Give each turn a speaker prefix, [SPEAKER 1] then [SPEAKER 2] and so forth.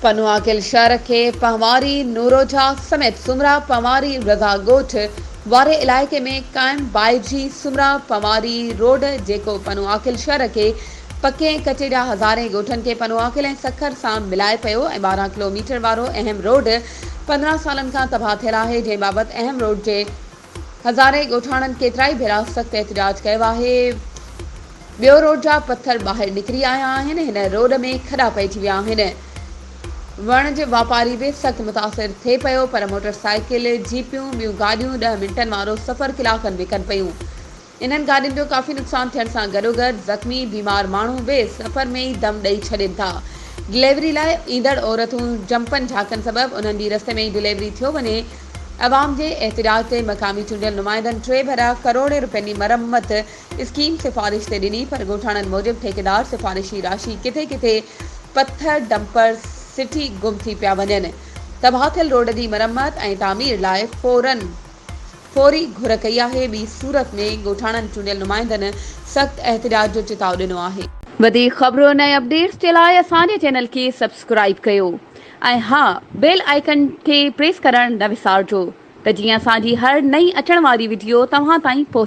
[SPEAKER 1] پنوعاقل شهر کي پنهواري نوروجا سميت سومرا پنهواري رضا ڳوٺ واري علائقي ۾ قائم بائجي سومرا پنهواري روڊ جيڪو پنوعاقل شهر کي پڪي ۽ ڪچي جا هزارين ڳوٺن کي پنوعاقل ۽ سکر سان ملائي پيو ۽ 12 ڪلو ميٽر وارو اهم روڊ 15 سالن کان تباهه ٿيل آهي جنهن بابت اهم روڊ جي هزارين ڳوٺاڻن ڪيترائي ڀيرا سخت احتجاج ڪيو آهي. ٻيو روڊ جا پٿر ٻاهر نڪري آيا آهن، هن روڊ ۾ کڏا پئجي ويا آهن. وڻج واپاري به سخت متاثر ٿئي پيو پر موٽر سائيڪل، جيپيون، ٻيون گاڏيون ڏهه منٽن وارو سفر ڪلاڪن ۾ ڪن پيون. انهن گاڏين جو ڪافي نقصان ٿيڻ سان گڏوگڏ زخمي بيمار ماڻهو به سفر ۾ ئي دم ڏئي ڇڏين ٿا. ڊليوري لاء ايندڙ عورتون جمپن جهاڪن سبب انهن جي رستي ۾ ئي ڊليوري ٿيو وڃي. عوام جي احتجاج تي مقامي چونڊيل نمائندن ٽي ڀيرا ڪروڙين روپين جي مرمت اسڪيم سفارش تي ڏني پر ڳوٺاڻن موجب ٺيڪيدار سفارشي راشي ڪٿي ڪٿي پٿر ڊمپر سٽي گم ٿي پيا وڃن. تباهه ٿيل روڊ جي مرمت ۽ تعمير لاء فورن فوري گهر ڪئي آهي، ٻي صورت ۾ ڳوٺاڻن چونڊيل نمائندن سخت احتجاج جو چتاء ڏنو آهي. وڌيڪ خبرن ۽ اپڊيٽس جي لاء اسان جي چينل کي سبسڪرائيب ڪيو ۽ ها بيل آئيڪن کي پريس ڪرڻ نه وسارجو ته جيئن اسان جي هر نئين اچڻ واري وڊيو توهان تائين پهچي.